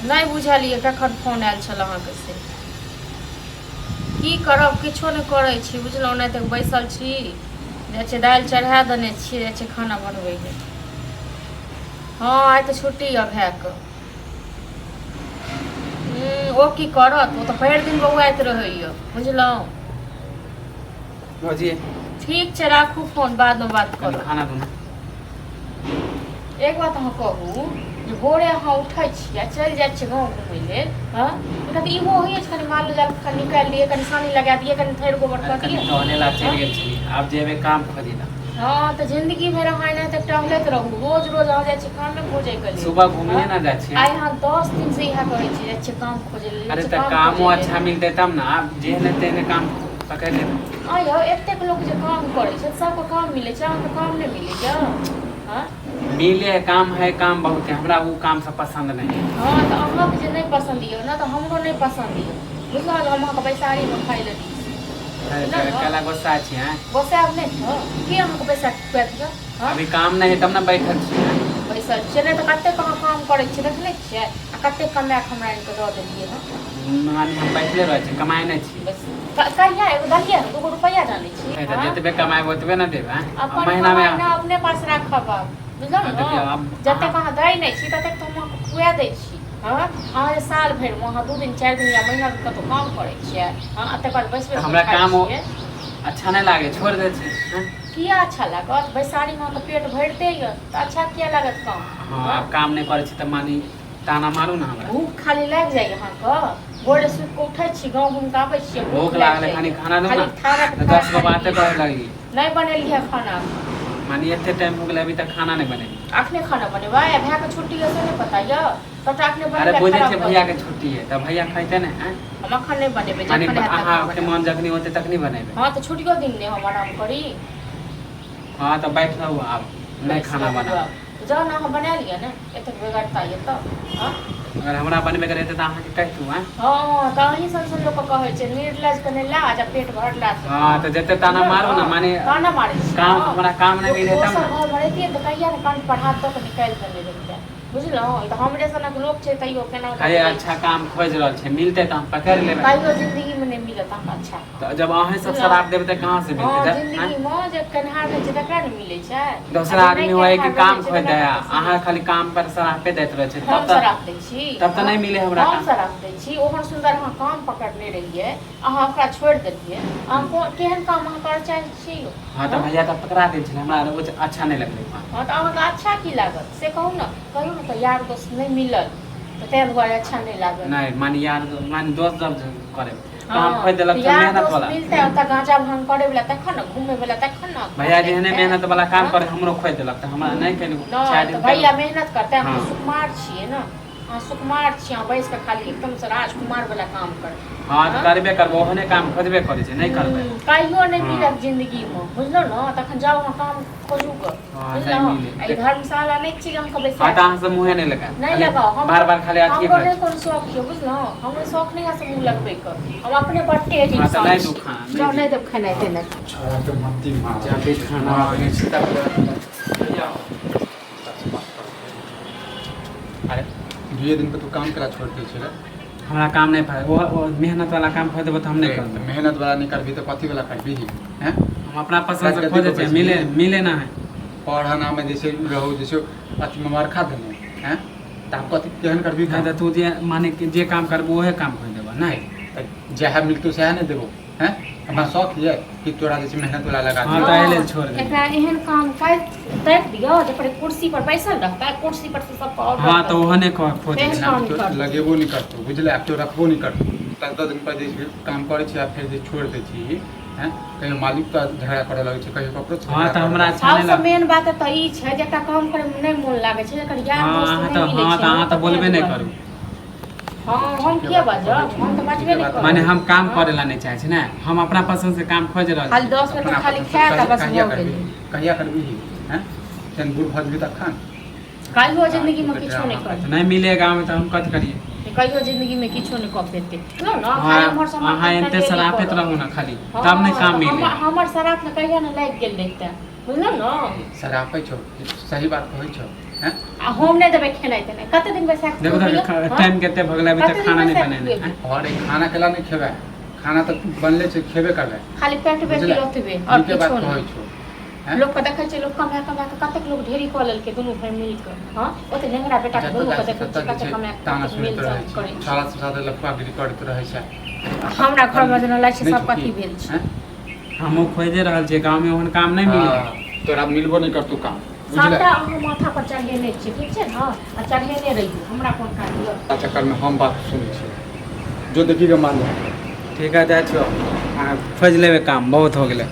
नहि बुझल यऽ कखन फोन आयल छल अहाँके से। की करब, किछो नहि करै छी बुझलहुँ, नहि तऽ बैसल छी। जाइ छियै दालि चढ़ा देने छियै, जाइ छियै खाना बनबै लए। हँ, आइ तऽ छुट्टी यऽ भायके। ओ की करत, ओ तऽ भरि दिन बौआइत रहैए बुझलहुँ। भौजी ठीक छै, राखू फोन, बादमे बात कनि करब। खाना दू ने। एक बात अहाँ कहू जे भोरे अहाँ उठै छियै आ चलि जाइ छियै गाँव घुमै लेल, हँ, तऽ इहो होइए जे कनि माल जाल कनि निकालि दियै, कनि सानी लगा दियै, कनि थैर गोबर अरे कऽ कनि दियै। टहले ला चलि गेल छलियै, आब जेबै काम खोजै ला। हँ, तऽ जिंदगी भरि अहाँ एनाहिते टहलैत रहू। रोज रोज अहाँ जाइ छियै कामे खोजैके लेल। सुबह घूमिए हँ, ने जाइ छियै। आइ अहाँ 10 दिनसँ इएह करै छियै, जाइ छियै काम खोजै लेल, जाइ अरे छियै तऽ काम कामो खोजै लेल। अच्छा मिलतै तब ने, आब जेहने तेहने काम पकड़ि लेबै। आ यौ, एतेक लोक जे काम करै छै, सबके काम मिलै छै, अहाँके काम नहि मिलैया? हँ, मिले है काम, है काम बहुत है, हमरा ओ काम सब पसन्द नहीं है। हँ, तऽ अहाँके जे नहि पसन्द यऽ ने, तऽ हमरो नहि पसन्द यऽ बुझलहुँ, जे हम अहाँके बैसारीमे खाइ लए दी। अरे बुझलहुँ ने? कला गुस्सा छी हैं? गोसायब नहि तऽ के अहाँके पैसा खुआएत यऽ? हँ, अभी काम नहीं है तब ने बैठल छी हैं। बैसल छियै, नहि तऽ कतेक अहाँ काम करै छियै देखने छियै? आ कतेक कमाए कऽ हमरा आनिकऽ दऽ देलियै हँ। माने हम बैठले रहै छी, कमाइ नहि छी। बस कहिया एगो देलियै हँ, दूगो रुपैआ जानै छी? तऽ हँ, जतबे कमाएब ओतबे ने देब हैं? आ अपन महीना मे कमाइ ने अपने पास राखब आब, बुझलहुँ हँ, ने? देखियौ आब जतेक अहाँ अहाँ दै नहि छी ततेक तऽ हम अहाँके खुआ दै छी। हँ, अहाँ जे साल भरिमे अहाँ 2 दिन 4 दिन या महीना दिन कतहु काम करै छियै, हँ, आ तकर बाद बैस तऽ बैस कऽ हमरा खाइ काम छियै। अच्छा नहि लागै, छोड़ि दै छी हैं? किया अच्छा लागत? बैसारीमे अहाँके पेट भरिते यऽ तऽ अच्छा किया लागत काम? हँ, हँ, आब काम नहि करै छी तऽ मानी ताना मारू ने हमरा। भूख खाली लागि जाइए अहाँके। भोरे सुति कऽ उठै छी, गाँव घुमि कऽ आबै छियै, भूख भूख लागि लागलै, कनि जाइए खाना दू खाली ने। थारक तऽ थार 10 गो खाली बाते पीबै कहै छी। लगली। नहि बनेलियै खाना। मानी एते टाइम हो गेलै, अभी तक खाना नहि बनेली। अखने खाना बनेबै? आ भायके छुट्टी यऽ से नहि पता यऽ? सबटा अखने अरे बनेबै, बुझै खराब छियै भऽ भैया के जेतै। छुट्टी है तऽ भैया खैते ने हैं? हम अखन नहि बनेबै, माने जखन हैत तखन अहाँके बनायब। मन जखनी होतै तखनी बनेबै। हँ, तऽ छुट्टियो दिन नहि हम आराम करी? हँ, तऽ बैठ रहू आब, नहि बैस खाना रहू बनाउ। आब। जाउ ने, अहाँ बना लिअ ने, एतेक बेगरता यऽ तऽ। हँ, अगर हमरा बनबैके रहतै तऽ अहाँके कहितहुँ आँय? हँ, तऽ अहीं सन सन लोकके कहै छै निर्लज के नहि लाज आ पेट भरला से हँ, काम। तऽ जते ताना बुझलहुँ मारू ने? ने, माने ताना मारै छी काम हम? हमरा काम नहि मिले तब दोसर ने। घरमे रहितियै तऽ कहिया ने कंठ पर हाथ दऽ कऽ निकालि देने रहितै, बुझलहुँ? ई तऽ हमरे सनक लोक छै तैयो केना कऽ अरे दै अच्छा छै। काम खोजि रहल छै, मिलतै तऽ हम पकड़ि लेबै। कहियो जिन्दगीमे नहि मिलत अहाँके अच्छा काम। तऽ जब अहें सब बुझलहुँ? शराब देबै तऽ कहाँ से मिलतै? हँ, आँय? जिन्दगीमे जे केनहार रहै छै तकरा ने मिलै छै, आ दोसरा जे नहि आदमी होइ कि केनहार रहै काम छै खोजि तकरा दै, कतऽसँ अहाँ मिलतै? खाली काम पर शराबे दैत रहै छै। हम तब तऽ शराब दै छी? तब तऽ हँ, नहि मिले हमरा हम काम। शराब दै छी? ओहन सुन्दर अहाँ काम पकड़ने रहियै, अहाँ ओकरा छोड़ि देलियै। अहाँ कोन केहन काम अहाँ करऽ चाहै छी यौ? हँ, तऽ हँ, भैया तऽ पकड़ा गेल छलै, हमरा ओ अच्छा नहि लगलै वहाँ। हँ, तऽ अहाँके अच्छा की लागत से कहू ने। कहियौ ने, तऽ यार दोस्त नहि मिलल तऽ ताहि दुआरे अच्छा नहि लागल। नहि, माने यार माने दोस्त जब करे काम हँ, खोजि देलक तऽ तऽ यार मेहनत दोस्त वाला मिलतै ओतऽ गाँजा भांग करे वला तखन ने, घूमे वला तखन ने भैया काम जेहने लगतै। मेहनत वाला काम हँ, करे, हमरो खोजि देलक तऽ हमरा नहि केलहुँ। नहि चारि तऽ दिन भैया केलहुँ। मेहनत करतै, अहाँ हँ, तऽ सुकुमार छियै ने, अहाँ सुकुमार छियै, अहाँ बैस कऽ खाली एकदमसँ राजकुमार वला काम करबै। हँ, तऽ हँ, करबे करबै, ओहने काम खोजबे करै छै, नहि करबै। कहियो नहि हँ, मिलत जिन्दगीमे, बुझलहुँ ने? तखन जाउ अहाँ काम खोजू गऽ। हँ, नहि बुझलहुँ? मिले आ ई देख। धर्मशाला नहि छी जे अहाँके हँ, बैसा तऽ अहाँ सब मुँहे नहि लगायब। नहि खाली लगाउ। बार हमरो बार खाली अथिये हमरो कहै नहि छी। कोनो शौक यऽ, बुझलहुँ? हमरो शौक नहि यऽ से मुँह लगबैके, हम अपने बड़ टेढ़ हँ, तऽ इंसान नहि दू छी। खाना नहि जाउ, दियौ। नहि देब खेनाइ तेनाइ। छोड़ा के मत्ती मार। जब भी खाना बनै छै तब भैया। अरे दुए दिन पर तू काम करा छोड़ दै छै रे? हमरा काम नहि पाय, ओ मेहनत वाला काम खोज देबै तऽ हम नहि रे, तऽ करबै। मेहनत वाला नहि करबही तऽ कथी वाला करबही हैं? हम अपना पसंद से राजगद्दी खोजै पर छियै, बैसबही? मिले मिले ना है। पढ़ना में जैसे रहू, जैसे अथी में मरखा देने हैं, तऽ आब कथी केहन करबही नहि काम? तऽ तू जे माने कि जे काम करबू उहे काम खोजि देबऽ नहि? तऽ जएह मिलतौ सएह ने देबो हैं। हमरा शौक ये कि तोरा जे छै मेहनत वाला लगा हँ, दियौ। तऽ एहि लेल हँ, छोड़ देलियै। एकरा एहन काम ताकि ताकि दियौ जे कुर्सी पर बैसल रहतै, कुर्सी पर से सबके ऑर्डर हँ, तऽ करतै। ओहने खोजै तेहन छियै। एना काम केओ करतै। लगेबो नहि करतौ, बुझले? आब केओ रखबो नहि करतौ। 10 10 दिन पर जे छै काम करै छै आ फेर जे छोड़ि दै छी हैं, कहियो मालिक तऽ झगड़ा करऽ लगै छै, कहियो ककरो हँ, झगड़ा तऽ करऽ हमरा लगै छै। अच्छा नहि सबसँ लाग। मेन बात तऽ ई छै जे एकरा काम करैमे नहि मोन लागै छै, एकर यार हँ, दोस्त अहाँ नहि तऽ मिलै हँ, छै तऽ ने अहाँ तऽ तऽ ताहि बोलबे नहि दुआरे। करू। हँ, हम ठीके किया बात कहै बाजब? छौ, हम तऽ बजबे ठीके नहि बात करब। माने कहै हम छौ। काम हँ, करे ला नहि चाहै छी ने, हम अपना पसंद से काम खोजि रहल खाली छी। 10 मिनट अपना खाली पसंद से खायत आ कहिया बस कहिया भऽ करबही? गेलै। कहिया करबही हैं? जहन बूढ़ भऽ जेबही तखन? कहियो जिन्दगीमे फालतूके किछो नहि ड्रामा। तऽ करतै। नहि मिले गाँवमे तऽ हम कथी करियै? कहियो जिन्दगीमे किछो नहि कऽ पेतै, बुझलहुँ ने? हँ, खाली उम्हर से उम्हर अहाँ एनते टनटनेली शराफेत करत। रहू ने खाली, तब नहि हँ, काम तऽ मिले। हमर हमर शराफ ने कहिया ने लागि गेल रहितै, बुझलहुँ ने? शराफै छौ, सही बात कहै छौ। हैं आ हम नहि देबै खेनाइ तेनाइ कते दिन बैसा कऽ देखो खुएबियौ? तऽ हँ? टाइम कते भऽ गेलै अभी कते तक दिन खाना नहि बैसा कऽ बनेने खुएबियौ? और ई खाना केला नहि खेबै खाना तऽ बनले छै खेबे करबै खाली पेट बेटी बुझले? ओतबे आओर नीके बात किछो कहै नहि छौ हैं? लोक के देखै छै लोक कमा कमा कऽ कतेक लोक ढेरी कऽ लेलकै दुनू भाय मिल कऽ हँ ओते नेंगरा बेटा के जतऽ दुनू जाइ के छै देखै ततऽ छियै जे कतेक छै कमा कऽ ताना कतेक सुनैत मिल रहै जाल छै करै छै छौड़ा सब साथे लफुआगिरी करैत रहै छै हमरा घरमे जेना लागै छै नहि सब छौ की? कथी भेल छै हैं? हमहूँ खोजे रहल छियै गाँवमे ओहन काम नहि मिलै हाँ, तोरा मिलबो नहि करतौ काम बुझले सबटा अहाँ माथा पर चढ़ेने छियै ठीक छै ने आ चढ़ेने रहियौ हमरा कोन काज यऽ आ चक्करमे हम बात सुनै छी जो देखी के मान ठीक है जाइ छियौ आ खोजि लेबै काम बहुत हो गेलै।